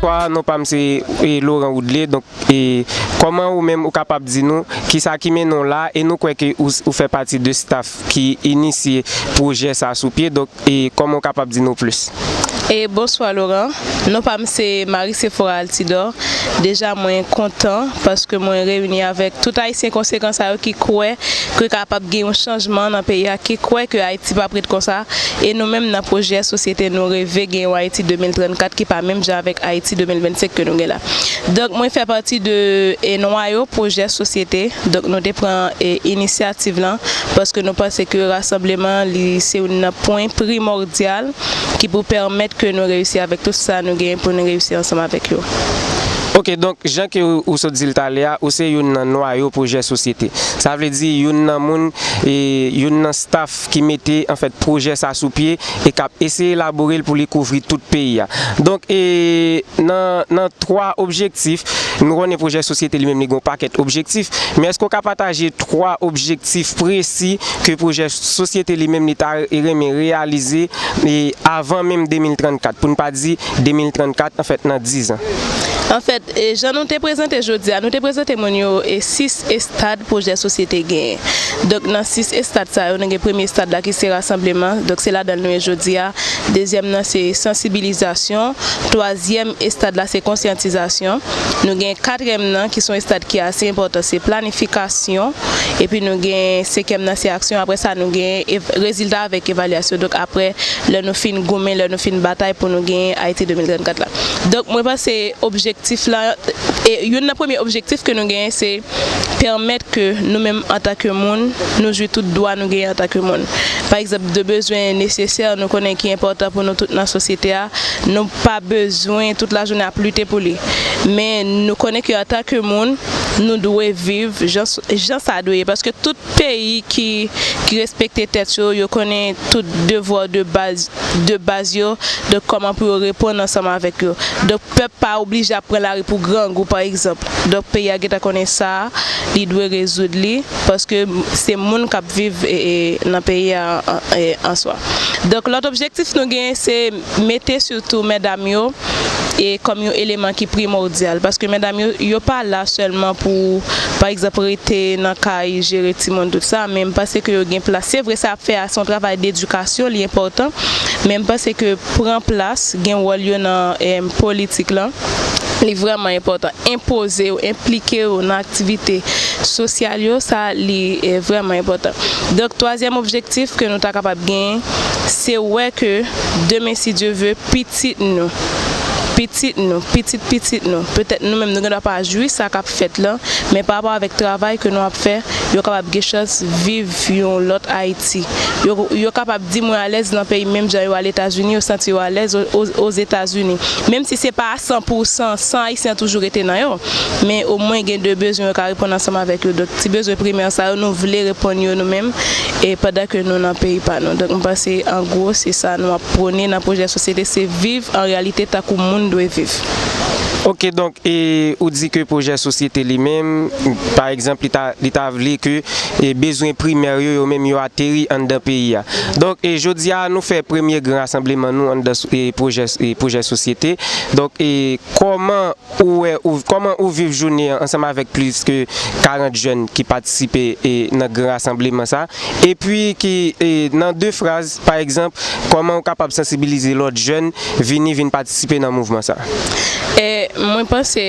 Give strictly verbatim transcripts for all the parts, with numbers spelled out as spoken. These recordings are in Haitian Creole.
Bonswa, non pa m se e, Laurent Woodley. Donk, e, kòman ou menm ou kapab di nou kisa ki mennen w la, e nou kwè ke ou, ou fè pati de staff ki inisye pwojè sa sou pye. Donk, e, kòman ou kapab di nou plis? E bonswa Laurent, non pa m se Marie Sephora Altidor. Deja mwen kontan paske mwen reyini avèk tout Ayisyen konsekan sa yo ki kwè ke kapab gen yon chanjman nan peyi a, ki kwè ke Ayiti p ap ret konsa. E nou menm nan pwojè sosyete nou reve gen yon Ayiti de mil trannkat ki pa menm jan avèk Ayiti de mil vennsenk ke nou gen la. Donk mwen fè pati de e, nwayo pwojè sosyete. Donk nou te pran e, inisyativ lan paske nou panse ke rasanbleman li se youn nan pwen primòdyal ki pou pèmèt ke nou reyisi avèk tout sa nou genyen pou nou reyisi ansanm avèk yo. Ok, donk jan ke ou, ou sot di l talè a, ou se youn nan nwayo pwojè sosyete. Sa vle di youn nan moun, e, youn nan staff ki mete anfèt pwojè sa sou pye e k ap eseye elabore l pou li kouvri tout peyi a. Donk, e, nan, nan twa objektif, nou konnen pwojè sosyete li menm li gen yon pakèt objektif, men èske w ka pataje twa objektif presi ke pwojè sosyete li menm li ta renmen reyalize e avan menm de mil trannkat, pou n pa di de mil trannkat, anfèt, nan diz an? Anfèt, e, jan nou te prezante jodi a, nou te prezante moun yo e sis estad pwojè sosyete genyen. Donk, nan sis estad sa yo, nou gen premye estad la ki se rasanbleman. Donk, se ladan l nou ye jodi a. Dezyèm nan se sansibilizasyon. Twazyèm estad la se konsyantizasyon. Nou gen katriyèm nan ki se yon estad ki ase enpòtan, se planifikasyon. Epi nou gen senkyèm nan se aksyon. Apre sa, nou gen ev- rezilta avèk evalyasyon. Donk, apre, lè nou fin goumen, lè nou fin batay pou nou genyen Ayiti de mil trannkat la. Donk, mwen panse objektif la, e youn nan premye objektif ke nou genyen, se pèmèt ke nou menm antanke moun, nou jwi tout dwa nou genyen antanke moun. Pa egzanp, de bezwen nesesè nou konnen ki enpòtan pou nou tout nan sosyete a, nou pa bezwen tout lajounen ap lite pou li. Men nou konnen ke antanke moun, nou dwe viv jan, jan sa dwe ye. Paske tout peyi ki, ki respekte tèt yo, yo konnen tout devwa de baz, de baz yo, donk kòman pou yo reponn ansanm avèk yo. Donk pèp pa oblije ap pran lari pou grangou, pa egzanp. Donk peyi a gentan konnen sa, li dwe rezoud li, paske se moun k ap viv e, e, nan peyi a an, e, an swa. Donk lòt objektif nou genyen se mete sitou medam yo e kòm yon eleman ki primòdyal, paske medam yo, yo pa la sèlman pou, pa egzanp, rete nan kay, jere timoun, tout sa, men m panse ke yo gen plas. Se vre, sa y ap fè a se yon travay dedikasyon, li enpòtan, men m panse ke pran plas, gen wòl yo nan, em, politik lan, li vrèman enpòtan. Enpoze w, enplike w nan aktivite sosyal yo, sa li, eh, vrèman enpòtan. Donk, twazyèm objektif ke nou ta kapab genyen, se wè ke demen, si Dye ve, pitit nou, pitit nou, pitit pitit nou, petèt nou menm nou gen dwa pa jwi sa k ap fèt lan, men pa rapò avèk travay ke nou ap fè, yo kapab gen chans viv yon lòt Ayiti. Yo, yo kapab di mwen alèz nan peyi m, menm jan yo al Etazini, yo santi yo alèz o, o, Ozetazini. Menm si se pa a san pou san, san Ayisyen an toujou rete nan yo. Men omwen gen de bezwen yo ka reponn ansanm avèk yo. Donk, ti bezwen primè sa yo, nou vle reponn yo nou menm, e pandan ke nou nan peyi pa nou. Donk, m panse, an gwo, se sa nou ap pwone nan pwojè sosyete, se viv an reyalite tankou moun dwe viv. Ok, donk, e ou di ke pwojè sosyete li menm, pa egzanp, li ta, li ta vle ke, e bezwen primè yo, yo menm, yo ateri anndan peyi a. Donk, e jodi a, nou fè premye gran rasanbleman nou anndan s-, e pwojè, e pwojè sosyete. Donk, e kòman ou wè, ou, kòman ou viv jounen an ansanm avèk plis ke karant jèn ki patisipe, e, nan gran rasanbleman sa? Epi ki, e, nan de fraz, pa egzanp, kòman ou kapab sansibilize lòt jèn vini, vin patisipe nan mouvman sa? E, mwen panse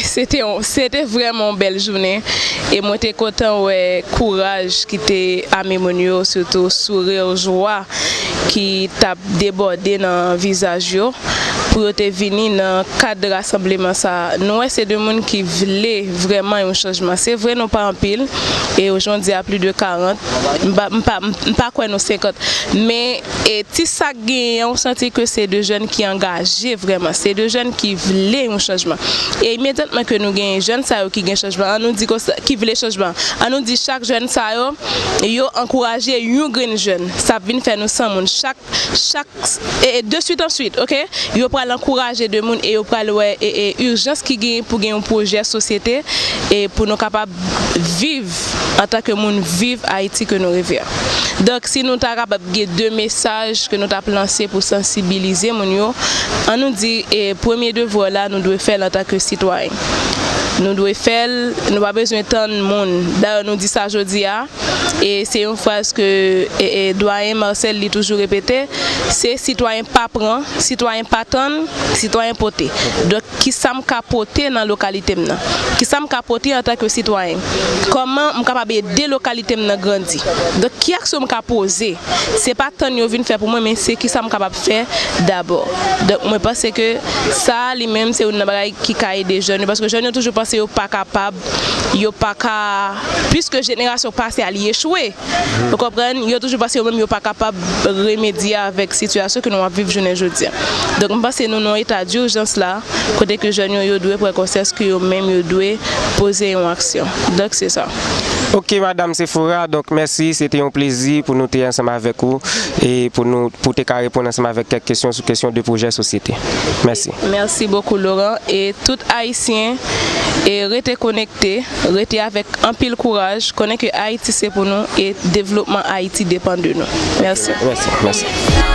se te yon, se te vrèman yon bèl jounen. E mwen te kontan wè kouraj ki te ame moun yo, sitou souri, jwa ki t ap debòde nan vizaj yo pou yo te vini nan kad rasanbleman sa a. Nou wè se de moun ki vle vrèman yon chanjman. Se vre nou pa anpil, e jan w di a plis de karant, m pa, m pa, m pa kwè nou senkant. Men, e ti sa k genyen an, ou santi ke se de jèn ki angaje vrèman. Se de jèn ki vle yon chanjman. E imedyatman ke nou genyen jèn sa yo ki gen chanjman, an nou di konsa, ki vle chanjman, an nou di chak jèn sa yo, yo ankouraje yon grenn jèn. Sa ap vin fè nou san moun. Chak, chak, e, e, de suite en suite, ok? Yo pral ankouraje de moun e yo pral wè, e, e, ijans ki genyen pou gen yon pwojè sosyete e pou nou kapab viv antanke moun viv Ayiti ke nou reve a. Donk, si nou ta kapab gen de mesaj ke nou t ap lanse pou sansibilize moun yo, an nou di, e, premye devwa la, nou dwe fè l antanke sitwayen. Nou dwe fè l, nou pa bezwen tann moun. Dayè, nou di sa jodi a, e se yon fraz ke, e, e, dwayen Marcel li toujou repete, se sitwayen pa pran, sitwayen pa tann, sitwayen pote. Donk, kisa m ka pote nan lokalite m nan? Kisa m ka pote antanke sitwayen? Kòman m kapab ede lokalite m nan grandi? Donk, ki aksyon m ka poze? Se pa tann yo vin fè pou mwen, men se kisa m kapab fè dabò. Donk, mwen panse ke sa li menm se youn nan bagay ki ka ede jèn yo, paske jèn yo toujou panse yo pa kapab, yo pa ka, piske jenerasyon pase a li echwe. Ou konprann? Yo toujou panse yo menm yo pa kapab remedye avèk sitiyasyon ke nou ap viv jounen jodi a. Donk, m panse nou nan eta dijans la, kote ke jèn yo, yo dwe pran konsyans ke yo menm yo dwe poze yon aksyon. Donk, se sa. Ok, Madam Sephora, donk, mèsi, se te yon plezi pou nou te ansanm avèk ou e pou nou, pou te ka reponn ansanm avèk kèk kesyon sou kesyon de pwojè sosyete. Mèsi. Mèsi bokou, Laurent, e tout Ayisyen, e rete konekte, rete avèk anpil kouraj, konnen ke Ayiti se pou nou e devlopman Ayiti depann de nou. Mèsi. Mèsi, mèsi.